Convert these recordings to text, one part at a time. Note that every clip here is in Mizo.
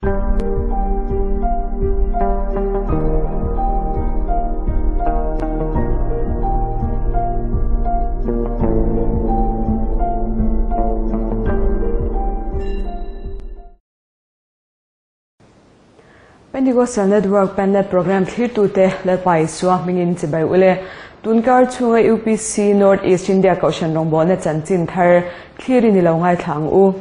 Pentecostal Network Pennet Program thlirtute Lalpa Isua hmingin chibai ule. Tunkar chhunga UPC North East India Kohhran rawngbawlna chanchin thar thlir in i lo ngaithla ang u.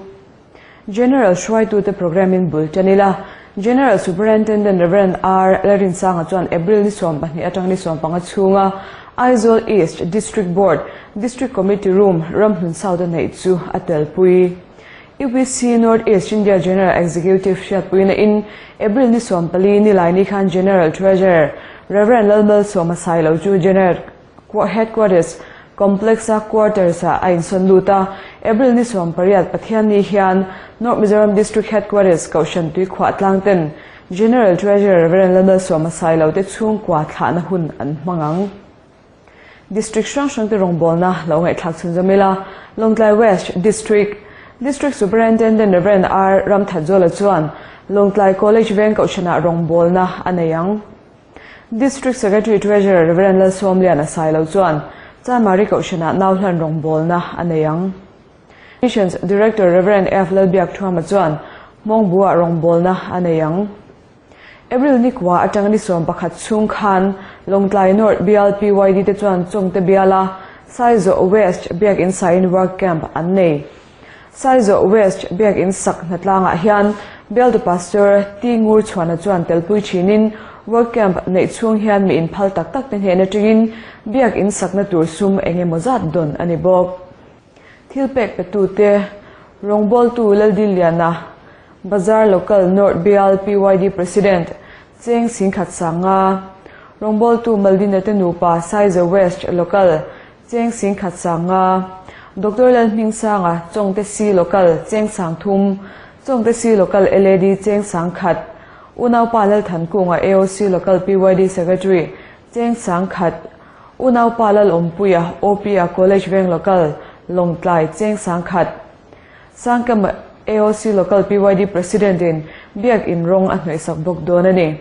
General hruaitute program in bul tan ila. General Superintendent Rev. R. Lalrinsanga chuan April ni 12 atang ni 15 chhunga Aizawl East District Board, District Committee Room, Ramhlun South a neih chu a telpui. UPC North East India General Executive hriatpuina in April ni 14 ni lai ni khan General Treasurer Rev. Lalmalsawma Sailo chu General Headquarters Complex a quarters ah a insawn lut a, April ni 18 Pathian ni hian North Mizoram District Headquarters Kohhran Tuikhuah tlang ten General Treasurer Rev. Lalmalsawma Sailo te chhungkua thlahna hun an hmang ang. District hrang hrang te rawngbawlna lo ngaihthlak chhun zawm ila. Lawngtlai West District District Superintendent Rev. R. Ramthatzola chuan Lawngtlai College Veng Kohhranah rawngbawlna a nei ang. District Secretary Treasurer Rev. Lalsawmliana Sailo chuan Chanmari Kohhranah Nauhlan rawngbawlna a nei ang. Missions Director Rev. F. Lalbiak Thuama chuan Hmawngbuah rawngbawlna a nei ang. April ni kwa atang ni 11 chhung khan Lawngtlai North Bial PYD te chuan Chawngte Biala Saizaw West Biak In Sain Work Camp an nei. Saizaw West Biak In sak hnatlangah hian Bialtu Pastor T Ngur chhuana chuan telpui thinin Work Camp neih chhung hian mi in phal tak tak te hnen atangin Biak In sakna tur sum engemaw zat dawn ani bawk. Thil pek pe tu te Rawngbawltu Laldiliana Bazar Local North Bial PYD President Cheng Singkhat Sanga Rawngbawltu Maldina te nupa Saizaw West Local Cheng Singkhat Sanga Dr. Lalhming Sanga Chawngte C Local Cheng Sang Thum Chawngte C Local LAD Cheng Sang Khat Unaupa Lalthankunga AOC Local PYD Secretary Cheng Sang Khat Unaupa Lal Awmpuia OP a College Veng Local Lawngtlai Cheng Sang Khat Sangkam AOC Local PYD President in Biak In rawng a hnawih sak bawk dawn a ni.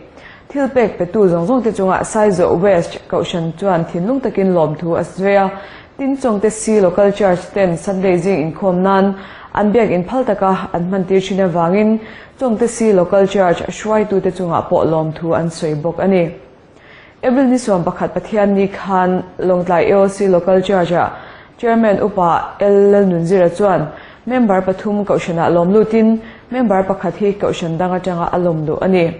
Thil pek pe tu zawng zawng te chunga Saizaw West Kohhran chuan thinlung takin lawm thu a sawi a. Tin Chawngte C Local Church ten Sunday zing inkhawm nan an biak in phal taka an hman tir thin avangin Chawngte C Local Church hruaitu te chungah pawh lawm thu an sawi bawk a ni. April ni 11 Pathian ni khan Lawngtlai AOC Local Church a Chairman Upa L Lalnunzira chuan member pathum Kohhranah lawm lutin member pakhat hi Kohhran dang atanga a lawm luh a ni.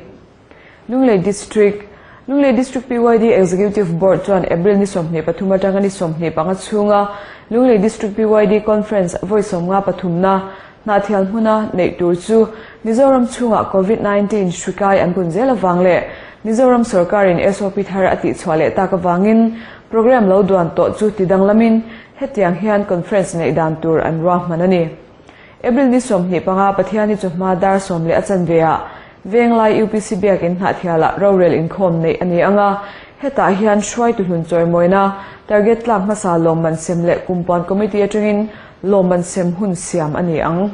Lunglei District Lunglei District PYD Executive Board chuan April ni 23 atanga ni 25 chhunga Lunglei District PYD Conference vawi 53na Hnahthial hmuna neih tur chu Mizoram chhunga COVID-19 hrikai an pun zel awang le Mizoram sarkarin SOP thar a tihchhuah leh tak awangin program lo duan tawh chu tidang lamin hetiang hian conference neih dan tur an ruahman a ni. April ni 25 Pathian ni chawhma dar sawm leh a chanve ah Venglai UPC Biak In Hnahthialah rorel inkhawm neih a ni anga hetah hian hruaitu hlun chawimawina target tlak hmasa lawmman sem leh kumpuan committee atangin lawmman sem hun siam a ni ang.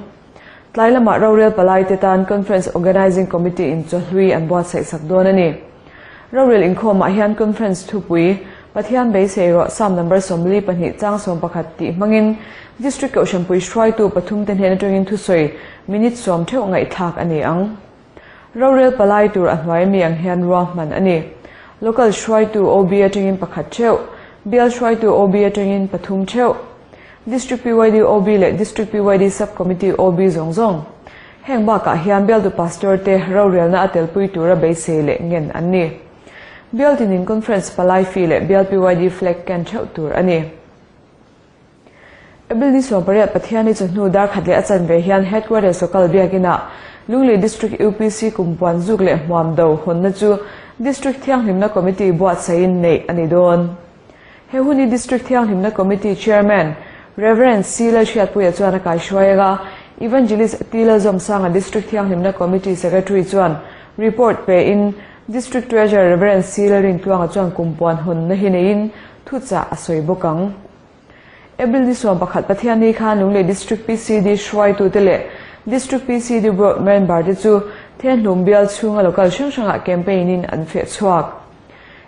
Tlai lamah rorel palai te tan Conference Organizing Committee in chawhlui an buatsaih sak dawn a ni. Rorel inkhawmah hian Conference thupui Pathian beisei rawh Psalm number 42 chang 11 tih hmangin District Kohhranpui hruaitu pathum te hnen atangin thusawi minute 10 theuh ngaihthlak a ni ang. Rorel palai tur a hnuai mi ang hian ruahman a ni. Local hruaitu OB atangin pakhat theuh, Bial hruaitu OB atangin pathum theuh, District PYD OB leh District PYD Sub Committee OB zawng zawng. Heng bakah hian Bialtu Pastor te rorelna a telpui tura beisei leh ngen an ni. Bial tinin Conference palai fi leh Bial PYD flag ken theuh tur a ni. April ni 18 Pathian ni chawhnu dar khat leh a chanve hian Headquarters Local Biakinah Lunglei District UPC kumpuan zuk leh hmuam do hawnna chu District Thianghlimna Committee buatsain neih a ni dawn. He huni District Thianghlimna Committee Chairman Reverend C Lalhriatpuia chuan a kai hruaianga Evangelist T Lalzawmsanga District Thianghlimna Committee Secretary chuan report pe in District Treasurer Reverend C Lalrintluanga chuan kumpuan hawnna hi neiin thuchah a sawi bawk ang. April ni 11 Pathian ni khan Lunglei District PCD hruaitu te leh District PCD Board member te chu Thenhlum bial chhunga local hrang hrangah campaign in an feh chhuak.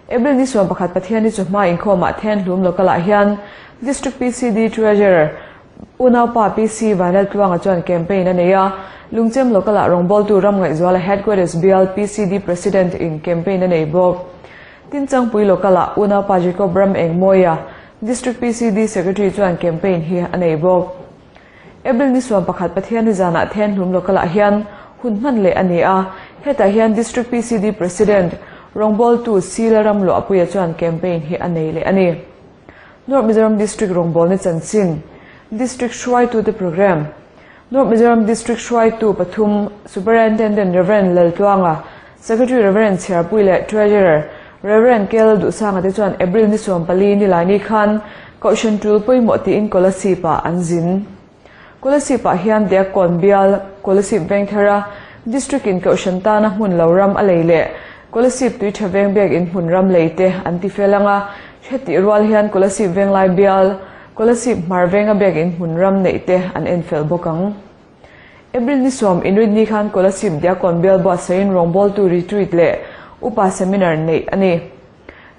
April ni 11 Pathianni chawhma inkhawmah Thenhlum local ah hian District PCD Treasurer Unaupa PC Vanlaltluanga chuan campaign a nei a, Lungchem local ah rawngbawltu Ramngaihzuala Headquarters bial PCD President in campaign a nei bawk. Tinchangpui local ah Unaupa Jacob Ramengmawia District PCD Secretary chuan campaign hi a nei bawk. April ni 11 Pathianni zanah Thenhlum local ah hian hun hman leh a ni a, hetah hian District PCD President rawngbawltu Sila Ramluahpuia chuan campaign hi a nei leh a ni. North Mizoram District rawngbawlna chanchin, District hruaitute programme, North Mizoram District hruaitu pathum Superintendent Rev. Laltluanga, Secretary Rev. Chhiarpui leh Treasurer Rev. Kel Duhsanga te chuan April ni 14 Nilaini khan Kohhran tul pawimawh tiin Kolasib-ah an zin. Kolasib-ah hian Diakkawn bial Kolasib Vengthara District in Kohhran tana hmun lo ram a lei leh Kolasib tui tha veng biak in hmun ram lei te an ti fel ang a, hetih rual hian Kolasib Venglai bial Kolasib Hmar venga biak in hmun ram neih te an en fel bawk ang. April ni 10 Inrinni khan Kolasib Diakkawn bial buatsaihin rawngbawltu retreat leh upa seminar neih a ni.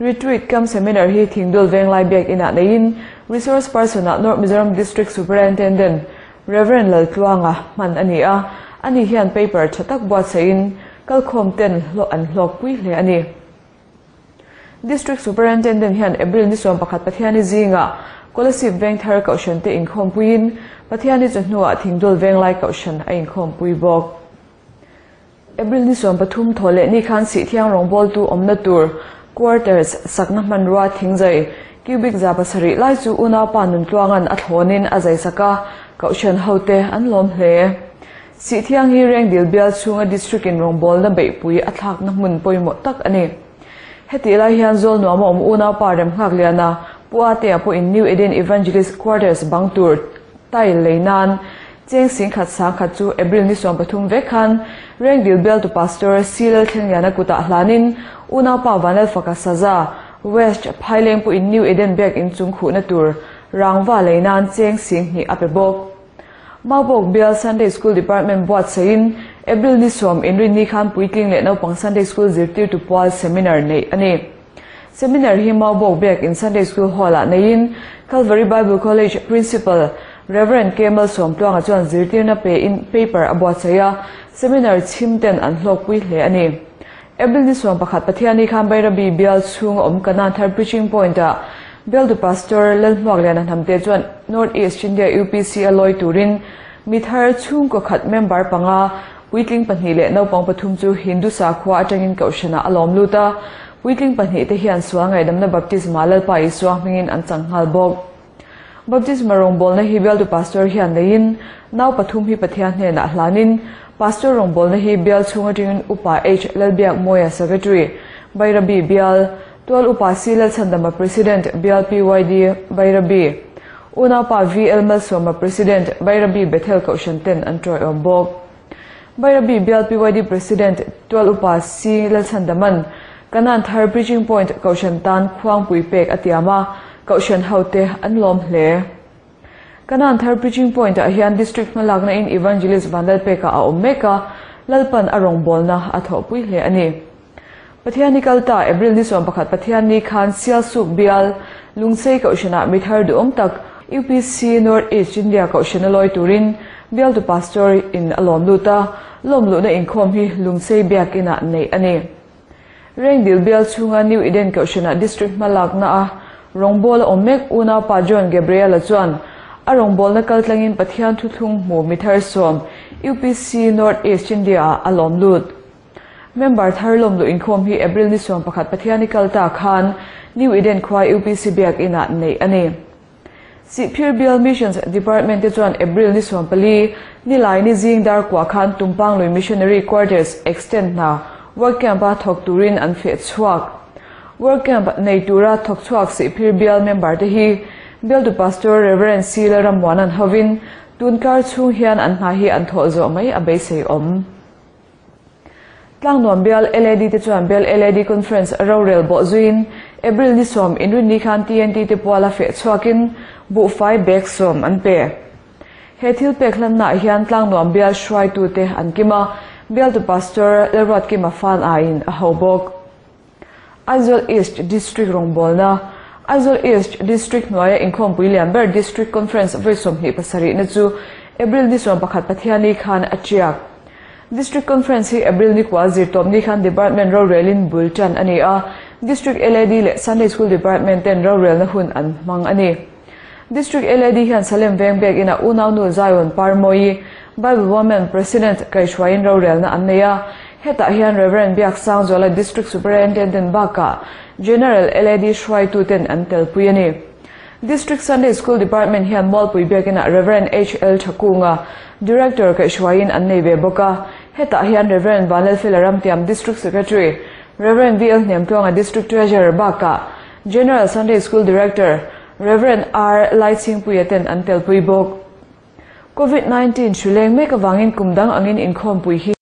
Retreat cum seminar hi Thingdul Venglai biak inah neiin Resource Person ah North Mizoram District Superintendent Rev. Laltluanga hman a ni a, ani hian paper tha tak buatsaihin kalkhawm ten hlawh an hlawkpui hle a ni. District Superintendent hian April ni 11 Pathiani zingah Kolasib Vengthar Kohhran te inkhawmpuiin Pathiani chu hnuah Thingdul Venglai Kohhran a inkhawmpui bawk. April ni 13 thaw leh ni khan Sihthiang rawngbawltu awmna tur quarters sakna hmanrua thingzai cubic 700 lai chu unaupa Nuntluangan a thlawnin a zai sak a, Kohhran hote an lawm hle. Sihthiang hi Rengdil bial chhunga district in rawngbawlna beihpui a thlakna hmun pawimawh tak a ni. Hetih lai hian Zawlnuam a awm unaupa Remnghak Liana Pu Atea pawhin New Eden Evangelist Quarters bang tur tile lei nan cheng 10,000 10,000 chu April ni 13 vek khan Rengdil bialtu Pastor C Lalthlengliana kutah hlanin unaupa Vanlalfaka Saza West Phaileng pawhin New Eden biak in chung khuhna tur rangva lei nan cheng 2,000 a pe bawk. Maubawk bial Sunday School Department buatsaihin April ni 10 Inrinni khan puitling leh naupang Sunday School zirtirtu pual seminar neih a ni. Seminar hi Maubawk biak in Sunday School Hall ah neiin Calvary Bible College Principal Rev. K Malsawmtluanga chuan zirtirna pe in paper a buatsaih a, seminar chhim ten an hlawkpui hle a ni. April ni 11 Pathianni khan Bairabi bial chhung a awm Kanan Thar Preaching Point ah bialtu Pastor Lalhmuakliana Hnamte chuan North East India UPC a lawi turin mi thar chhungkaw khat member panga puitling pahnih leh naupang pathum chu Hindu sakhua atangin Kohhranah a lawm lut a, puitling pahnih te hian sual ngaihdamna baptisma Lalpa Isua hmingin an chang nghal bawk. Baptisma rawngbawlna hi bialtu Pastor hian neiin nau pathum hi Pathian hnenah hlanin Pastor rawngbawlna hi bial chhung atangin Upa H Lalbiakmawia Secretary Bairabi bial Tual Upa C Lalchhandama President bial PYD Bairabi Unaupa VL Malsawma President Bairabi Bethel Kohhran ten an tawiawm bawk. Bairabi bial PYD President Tual Upa C Lalchhandaman Kanan Thar Preaching Point Kohhran tan khuangpui pek a tiam a, Kohhran hote an lawm hle. Kanan Thar Preaching Point ah hian District hmalakna in Evangelist Vanlalpeka a awm mek a, Lalpan a rawngbawlna a thawhpui hle a ni. Pathianni kalta April ni 11 Pathianni khan Sialsuk bial Lungsei Kohhranah mi thar duhawm tak UPC North East India Kohhran a lawi turin bialtu Pastor in a lawm lut a, lawm luhna inkhawm hi Lungsei biak inah neih a ni. Rengdil bial chhunga New Eden Kohhranah District hmalakna a rawngbawla awm mek unaupa John Gabriel-a chuan a rawngbawlna kaltlangin Pathian thuthlung hmu mi thar 10 UPC North East India-ah a lawm lut. Member thar lawm luh inkhawm hi April ni 11 Pathianni kalta khan New Eden khua UPC biak inah neih a ni. Sihphir bial Missions Department te chuan April ni 14 Nilaini zing dar kua khan Tumpang lui Missionary Quarters extend hna work camp a thawk turin an feh chhuak. Work camp nei tura thawk chhuak Sihphir bial member te hi bialtu Pastor Reverend C Lalrammuanan hovin tunkar chhung hian an hna hi an thawh zawh mai a beisei awm. Tlangnuam bial LAD te chuan bial LAD Conference rorel bawh zuiin April ni 10 Inrinni khan TNT te puala feh chhuakin buhfai bag 10 an pe. He thilpek hlannaah hian Tlangnuam bial hruaitute an kim a, bialtu Pastor Lalruatkima Fanaiin a ho bawk. Aizawl East District rawngbawlna, Aizawl East District hnuaia inkhawmpui lian ber District Conference vawi 27 na chu April ni 11 Pathianni khan a tiak. District Conference hi April ni kual zirtawpni khan Department rorelin bul tan a ni a, District LAD leh Sunday School Department ten rorelna hun an hmang a ni. District LAD hian Salem veng bek inah unaunu Zion Parmawi, Bible Women President kaihhruaiin rorelna an nei a. Hetah hian Rev. Biaksangzuala District Superintendent bakah General LAD hruaituten an telpui a ni. District Sunday School Department hian Mualpui biakinah Rev. HL Thakunga, Director kaihhruaiin an nei ve bawk a. Hetah hian Rev. Vanlalfela Ramtiam District Secretary, Rev. VL Hnemtluanga District Treasurer bakah General Sunday School Director, Rev. R. Laichhingpuia ten an telpui bawk. Covid 19 hri leng mek avangin kum dang angin inkhawmpui hi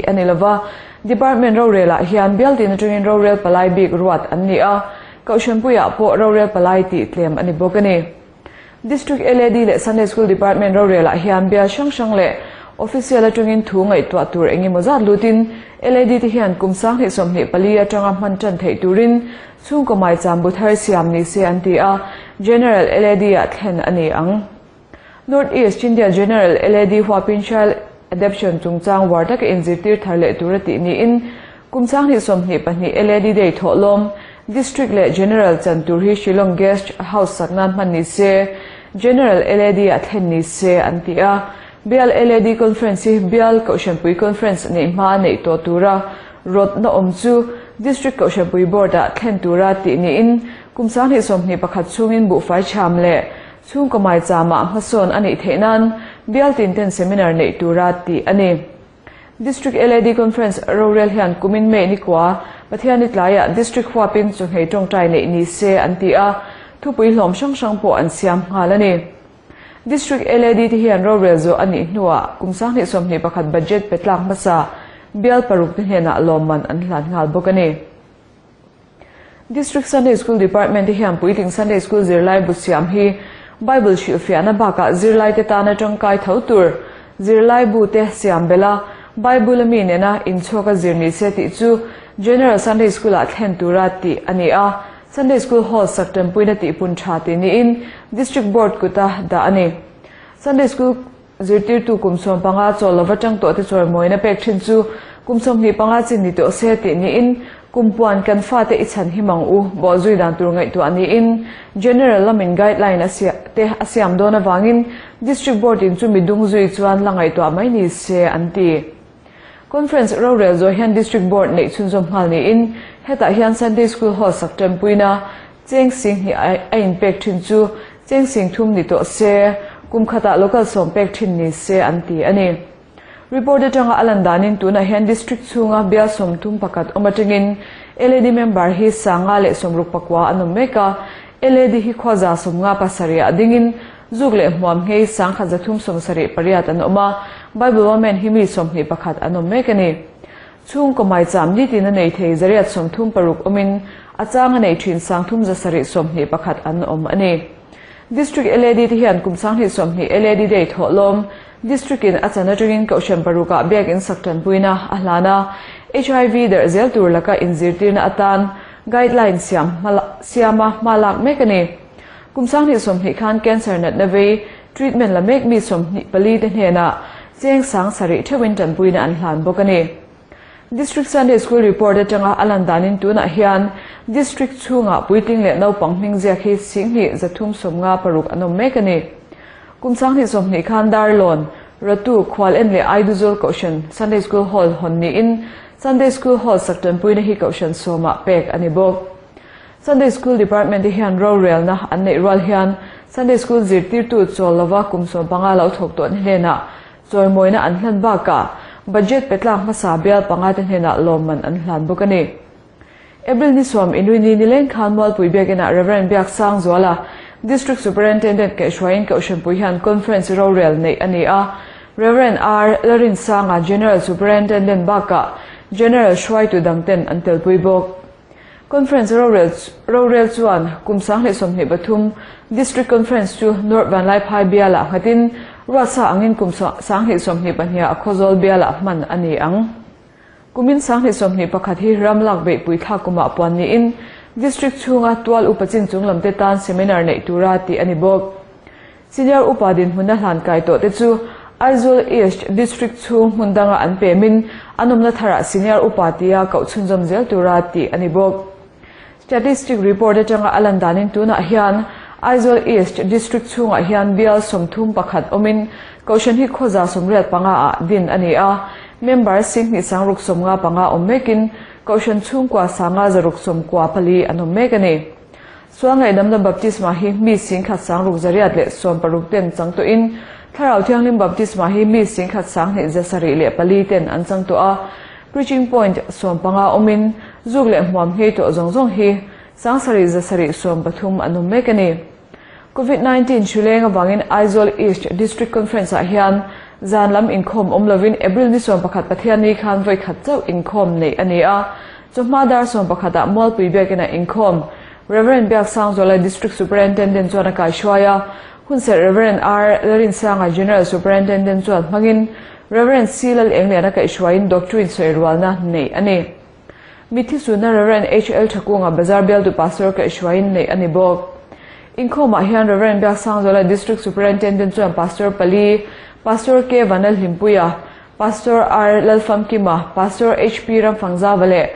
a ni lova, Department rorelah hian bial tin atangin rorel palai bik ruat an ni a, Kohhranpuiah pawh rorel palai tih tlem a ni bawk a ni. District LAD leh Sunday School Department rorelah hian bial hrang hrang leh Official atangin thu ngaihtuah tur engemaw zat lutin LAD te hian kum 2024 atanga hman tan theih turin chhungkaw maicham bu thar siam ni se an ti a, General LAD-ah thlen a ni ang. North East India General LAD huapin Child Adoption chungchang war taka inzirtir thar leh tur a tih niin kum 2022 LAD Day thawhlawm District leh General chan tur hi Shillong Guest House sak nan hman ni se, General LAD-ah thlen ni se an ti a. Bial LAD Conference hi Bial Kohhranpui Conference neih hma neih tawh tura rawtna awm chu District Kohhranpui Board-ah thlen tura tih niin kum 2021 chhungin buhfai cham leh chhungkaw maichama hmasawn a nih theih nan bial tin ten seminar neih tura tih a ni. District LAD Conference rorel hian kumin May ni kua Pathianni tlaiah District huapin chawhmeh tawngtai neih ni se an ti a, thupui hlawm hrang hrang pawh an siam nghal a ni. District LAD te hian rorel zawh a nih hnuah kum 2021 budget pe tlak hmasa bial paruk te hnenah lawmman an hlan nghal bawk a ni. District Sunday School Department te hian puitling Sunday School zirlai bu siam hi Bible hrilhfiahna bakah zirlai te tana tangkai tho tur zirlai bu te siam belh a, Bible a mi nena inchhawka zir ni se tih chu General Sunday School-ah thlen tura tih a ni a, Sunday School Hall sak tanpuina tihpun tha tih niin District Board kuta dah a ni. Sunday School Zirtirtu kum 15 chawl lova tang tawh te chawimawina pek thin chu kum 25 chin ni tawh se tih niin kum puan kan fate i chhan him ang u bawhzui dan tur ngaihtuah niin General lamin guideline a te a siam dawn avangin District Board in chu midung zui chuan la ngaihtuah mai ni se an ti. Conference rorel zawh hian District Board neih chhunzawm nghal niin hetah hian Sunday School Hall sak tanpuina cheng sing hnih a inpek thin chu cheng sing thum ni tawh se, kum khatah local sawm pek thin ni se an ti a ni. Report atanga a lan danin tunah hian District chhunga bial 31 awm atangin LAD member hi 169 an awm mek a, LAD hi khawza 57 a dingin zuk leh hmuam ngei 1378 an awm a, Bible Women hi mi 21 an awm mek a ni. Chhungkaw maicham ni tin a nei thei 136 awmin a chang a nei thin 3721 an awm a ni. District LAD te hian kum 2020 LAD Day thawhlawm District in a chan atangin Kohhran parukah biak in sak tanpuina a hlan a, HIV darh zel tur laka inzirtirna atan guideline siam siama hma lak mek a ni. Kum 2020 khan cancer natna vei treatment la mek mi 24 te hnenah cheng 7,000 theuhin tanpuina an hlan bawk a ni. District Sunday School report atanga a lan danin tunah hian District chhungah puitling leh naupang hming ziak hi 2356 an awm mek a ni. Kum 2020 khan Darlawn, Ratu, Khual En leh Aiduzul Kohhran Sunday School Hall hawn niin Sunday School Hall sak tanpuina hi Kohhran sawmah pek a ni bawk. Sunday School Department te hian rorelna an neih rual hian Sunday School zirtirtu chawl lova kum 15 lo thawk tawh hnenah chawimawina an hlan bakah budget pe tlak hmasa bial panga te hnenah lawmman an hlan bawk a ni. April ni sawm inui ni nileng khan Mualpui biakinah Reverend Biaksangzuala District Superintendent kaihhruaiin Kohhranpui hian Conference rorel neih a ni a, Reverend R. Larinsanga General Superintendent bakah General hruaitu dangten an telpui bawk. Conference rorel chuan kum 2023 District Conference chu North Vanlaiphai bialah nghatin Ruatsa angin kum 2022 ah Khawzawl bialah hman a ni ang. Kumin 2021 hi ram lak beihpui thlak kumah puan niin District chhunga tual upa chin chung lamte tan seminar neih tura tih a ni bawk. Senior upa dinhmuna hlan kai tawh te chu Aizawl East District chhung hmun danga an pemin an awmna tharah Senior upa tia koh chhunzawm zel tura tih a ni bawk. Statistic report atanga a lan danin tunah hian Aizawl East District chhungah hian bial 31 awmin Kohhran hi khawza 85 ah din a ni a, member 2695 awm mekin Kohhran chhungkua 5694 an awm mek a ni. Sual ngaihdamna baptisma hi mi 1660 ten chang tawhin Thlarau Thianghlim baptisma hi mi 1704 ten an chang tawh a, Preaching point 15 awmin zuk leh hmuam ngei tawh zawng zawng hi 7713 an awm mek a ni. Covid-19 hrileng avangin Aizawl East District Conference ah hian zan lam inkhawm awm lovin April ni 11 Pathianni khan vawi khat chauh inkhawm neih a ni a. Chawhma dar 11 ah Mualpui biakina inkhawm Reverend Biaksangzuala District Superintendent chuan a kaihruai a, hunserh Reverend R Lalrinsanga General Superintendent chuan hmangin Reverend C Lal Engliana kaihhruaiin Doctrine sawirualna neih a ni. Mithi sunna Reverend H L Thakunga Bazar bialtu Pastor kaihhruaiin neih a ni bawk. Inkhawmah hian Reverend Biaksangzuala District Superintendent chuan Pastor pali, Pastor K Vanal Hlimpuia, Pastor R Lalfamkima, Pastor H P Ramfangzava leh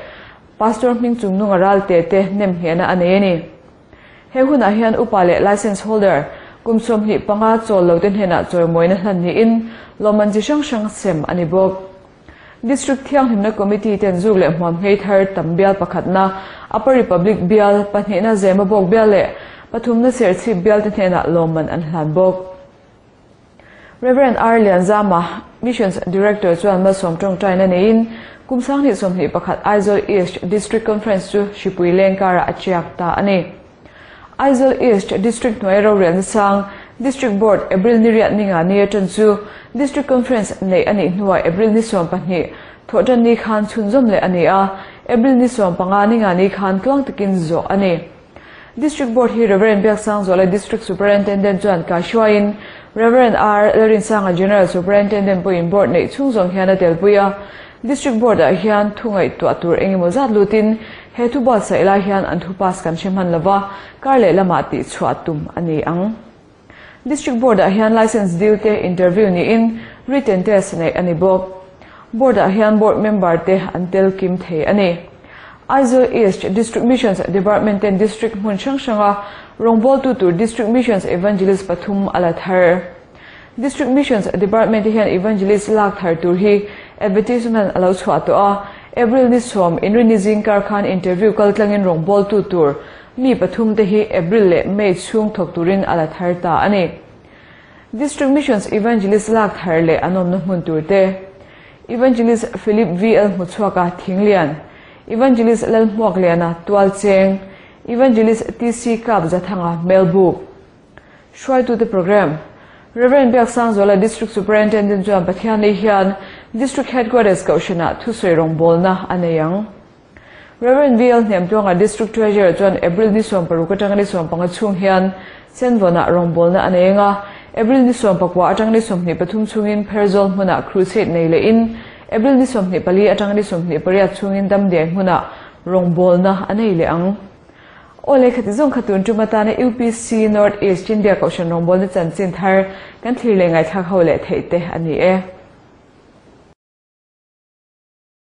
Pastor hming chungnunga ral te te nem nghehna a nei a ni. He hunah hian upa leh licence holder kum 25 chawl lo te hnenah chawimawina hlan niin lawmman chi hrang hrang sem a ni bawk. District Thianghlimna Committee ten zuk leh hmuam ngei thar tam bial pakhatna Upper Republic bial, pahnihna Zemabawk bial leh pathumna Serchhip bial te hnenah lawmman an hlan bawk. Reverend R Lianzama, Missions Director chuan malsawm tawngtaina neiin kum 2021 Aizawl East District Conference chu hripui leng karah a chiak ta a ni. Aizawl East District hnuai rorelna sang District Board April ni riat ninga ni atan chu District Conference neih a nih hnuah April ni 12 thawhtan ni khan chhunzawm leh a ni a, April ni 15 ninga ni khan tluang takin zawh a ni. District Board hi Reverend Biaksangzuala District Superintendent chuan kaihruaiin Reverend R Lalrinsanga General Superintendent pawhin board neih chhung zawng hian a telpui a. District Board ah hian thu ngaihtuah tur engemaw zat lutin he thu buatsaih lai hian an thu pass kan hre hman lova, kar leh lamah tihchhuah tum a ni ang. District Board ah hian license dil te interview niin written test neih a ni bawk. Board ah hian board member te an tel kim thei a ni. Aizawl East District Missions Department ten District hmun hrang hranga rawngbawltu tur District Missions Evangelist pathum a la thar. District Missions Department te hian Evangelist lak thar tur hi advertisement a lo chhuah tawh a, April ni 10 Inrinni zingkar khan interview kaltlangin rawngbawltu tur mi pathum te hi April leh May chhung thawk turin a la thar ta a ni. District Missions Evangelist lak thar leh an awmna hmun tur te Evangelist Philip V L Hmuchhuaka Thinglian, Evangelist Lalhmuakliana Tualcheng, Evangelist T C Kap Zathanga Melbuk. Hruaitute Program Reverend Biaksangzuala District Superintendent chuan Pathianni hian District Headquarters Kohhranah thusawi rawngbawlna a nei ang. Reverend V L Hnemtuanga District Treasurer chuan April ni 16 atanga ni 15 chhung hian Senvawnah rawngbawlna a nei anga, April ni 19 atanga ni 23 chhungin Pherzawl hmunah crusade nei lehin April ni 24 atanga ni 28 chhungin Damdiai hmunah rawngbawlna a nei leh ang. Awle khati zawng kha tun tum atana UPC North East India Kohhran rawngbawlna chanchin thar kan thlir leh ngaithlak ho leh theih te a ni e.